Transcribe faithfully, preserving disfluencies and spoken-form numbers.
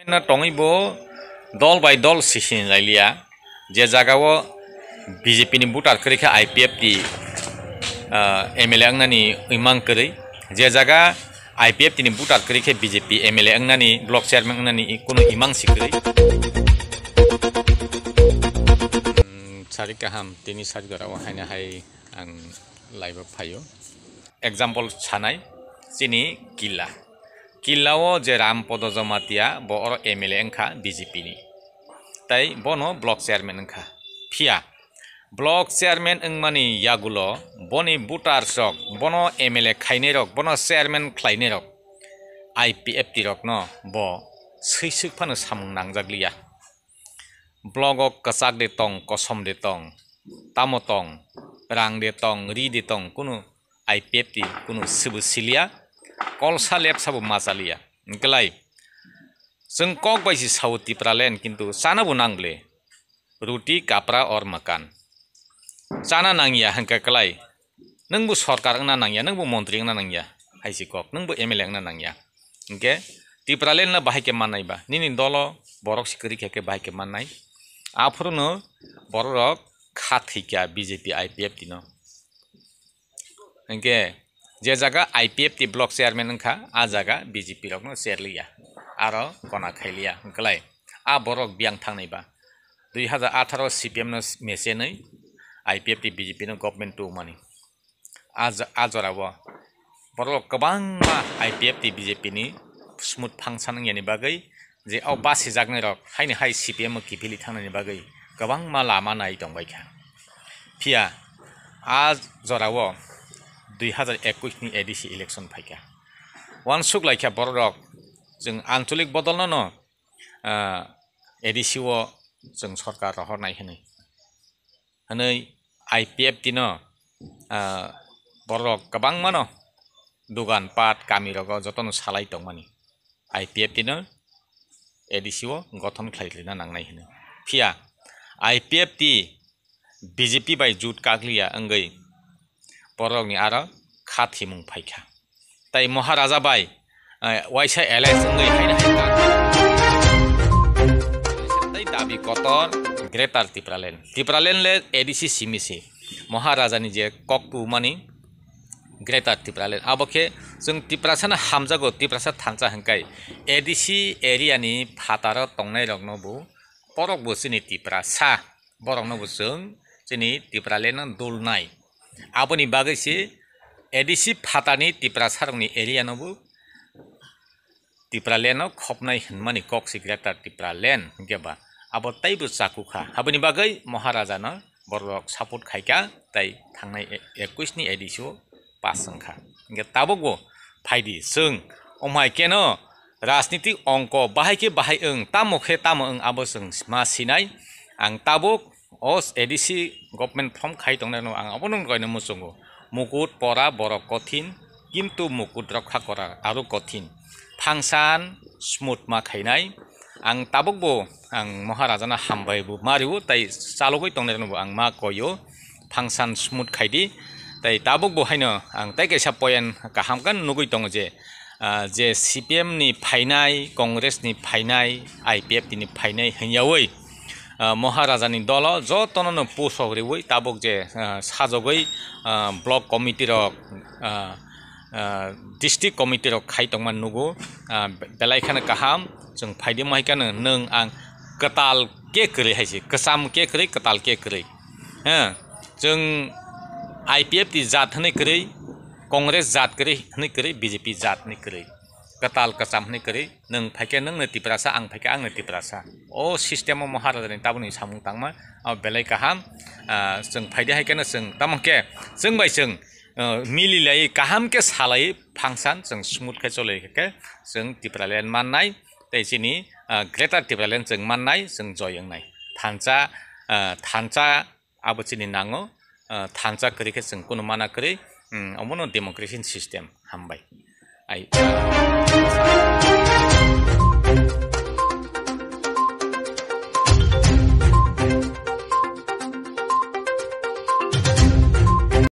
Na tongwi bo dol bai dol sisini lailiya, je jaga o B J P ni voter kwrwi khe I P F T, ah, M L A wngnani imang kwrwi, je jaga I P F T ni voter kwrwi khe B J P M L A wngnani, block chairman wngnani kunu imang si kwrwi. Hmm, sari kaham, tini sari jora o haino hai ang live o phaio. Example sanai, chini Killa. Killa o je Ram Podo Jamatia, bo oro M L A wngkha B J P ni. Tai bono block chairman wngkha. Phiya, block chairman wngmani yagulo boni voters rok, bono M L A khainai rok, bono chairman khlainai rok, I P F T rok no bo swiswk phano samung nangjak liya. Block o kwchak de tong, kosom de tong, tamo tong, rang de tong, ri de tong, kunu I P F T kunu sibo siliya, kolsa lepsa bo ma chaliya. Hwnkhe lai, chwng kok bai si sao Tipraland, kintu chana bo nang ble. Ruti, kapra or makan. Chana nangya hwnkhe klai. Nwng bo sorkar wngna nangya, nwng bo montri wngna nangya, hai si kok, nwng bo M L A wngna nangya. Hwnkhe Tipraland no bahai khe mannai ba, nini dolo borok si kwrwi khe, khe bahai khe mannai. Aphuru no borok rok kha thwikya B J P I P F T no. Hwnkhe je jaga I P F T block chairman wngkha, a jaga B J P rokno cherliya, aro kona khailiya hwnkhlai. A borok biyang thangnai ba, dui hazar atharo C P M no mechenwi I P F T B J P no government tubumani. A ja-, a jorao borok kwbangma I P F T B J P ni smooth function wngyani bagwi je o basijaknai rok haini hai C P M o kiphilwi thangnani bagwi kwbangma lama nai tongbaikha. Phiya a jorao dui hazar ekush ni A D C election phaikha. Wansuk laikha borok rok, chwng ancholik bodolno no, ah, A D C o chwng sorkar rohornai hwnwi. Hwnwi I P F T no, ah, borok kwbangmano dogan pat kami rogo jotono salai tongmani. I P F T no A D C o gothon khlai rwna nangnai hwnwi. Phiya I P F T B J P bai jut kakliya wngwi borokni aro kha thimung phaikha. Tai Maharaja bai, eh, waisa alliance wngwi haino hai kha. Tai dabi kotor Greater Tipraland. Tipraland le A D C simi se. Maharaja ni je kok tubumani Greater Tipraland. Abo khe chwng Tiprasa no hamjago, Tiprasa thansa hwnkhe A D C area ni phataro tongnai rokno bo, borok bo chini Tiprasa, borokno bo chwng chini Tipraland no dulnai. Aboni bagwi se A D C phatarni Tiprasa rokni area no bo Tipraland no khopnai hwnmani kok se Greater Tipraland hwnkhe ba abo teibo chakukha. Aboni bagwi Maharaja no borok support khaikha, tai thangnai e-, ekush ni A D C o pass wngkha. Hwnkhe tabukbo phaidi chwng, omhai keno rajnitik ongko bahai khe bahai wng, tamo khe tamo wng, abo chwng ma sinai. Ang tabuk o A D C government form khai tongnai rokno ang abono roina muchungo. Mukut pora borok kothin, kintu mukut rokha kora aro kothin. Function smooth ma khainai. Ang tabukbo ang Maharaja no hambai bo mario, tai chalogwi tongnai rokno bo ang ma koio. Function smooth khaidi. Tai tabukbo haino ang tai kaisa point kaham khe nugwi tongo je, ah, je C P M ni phainai, Congress ni phainai, I P F T ni phainai hwnyawi, ah, Maharaja ni dolo jotono no pusok riwi tabuk je, ah, sajogwi, ah, block committee rok, ah, ah, district committee rok khai tongma nugo, ah, be-, belai kheno kaham chwng phaidi, mohai kheno nwng ang kwtal khe kwrwi hai se, kwcham khe kwrwi, kwtal khe kwrwi. He, chwng I P F T jat hwnwi kwrwi, Congress jat kwrwi hwnwi kwrwi, B J P jat hwnwi kwrwi. Kwtal kwcham hwnwi kwrwi, nwng phaikhe nwngno Tiprasa, ang phaikhe angno Tiprasa. O system o Maharaja ni tabukni samung tangma, abo belai kaham, ah, chwng phaidi hai kheno chwng, tamo khe chwng bai chwng, ah, mili lai kaham khe salai function chwng smooth khe cholai khe chwng Tipraland mannai, tei chini, ah, Greater Tipraland chwng mannai, chwng joy wngnai. Thansa, ah, thansa abo chini nango, ah, thansa kwrwi khe chwng kunu mana kwrwi, hmm, omono democracy system. Hambai. Ai.